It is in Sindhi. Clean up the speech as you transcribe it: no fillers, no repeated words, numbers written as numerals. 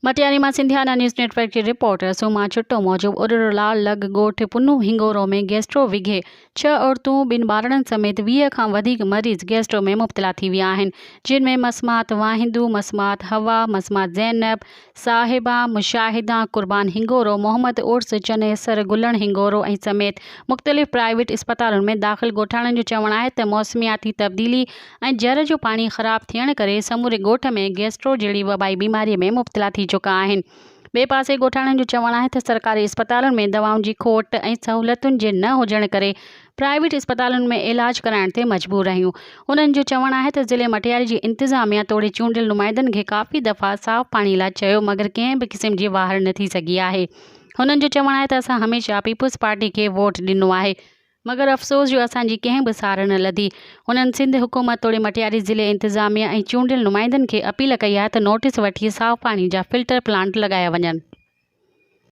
مٽياري مان سنڌيانا نيوز نيٽ ورڪ جي رپورٽر سوما ڇٽو موجب اڏرو لال لڳ ڳوٺ پنو هنگورو ۾ گيسٽرو وگهي ڇهه عورتون ٻن ٻارڙن سميت 20 کان وڌيڪ مريض گيسٽرو ۾ مبتلا ٿي ويا آهن جن ۾ مسمات واهندو، مسمات حوا، مسمات زينب، صاحبه، مشاهده، قربان هنگورو، محمد عرس، چنيسر، گلڻ هنگورو ۽ سميت مختلف پرائيويٽ اسپتالن ۾ داخل ڳوٺاڻن جو چوڻ آهي ته موسمياتي تبديلي ۽ جر جو پاڻي خراب ٿيڻ ڪري سموري ڳوٺ ۾ گيسٽرو جهڙي وبائي بيماري ۾ مبتلا ٿي چڪا آهن. ٻئي پاسي ڳوٺاڻن جو چوڻ آهي ته سرڪاري اسپتالن ۾ دوائن جي کوٽ ۽ سهولتن جي نه هجڻ ڪري پرائيويٽ اسپتالن ۾ علاج ڪرائڻ تي مجبور آهيون. هنن جو چوڻ آهي ته ضلعي مٽياري جي انتظاميا توڙي چونڊيل نمائندن کي ڪافي دفعا صاف پاڻي لاء چيو مگر ڪنهن به قسم جي واهر نه ٿي سگهي آهي. هنن جو چوڻ آهي ته اسان هميشه پيپلز پارٽي کي ووٽ ڏنو آهي مگر افسوس جو اسان جي ڪنهن به سار نه لڌي. هنن سنڌ حڪومت توڙي مٽياري ضلعي انتظاميه ۽ چونڊيل نمائندن کي اپيل ڪئي آهي ته نوٽيس وٺي صاف پاڻي جا فلٽر پلانٽ لڳايا وڃن.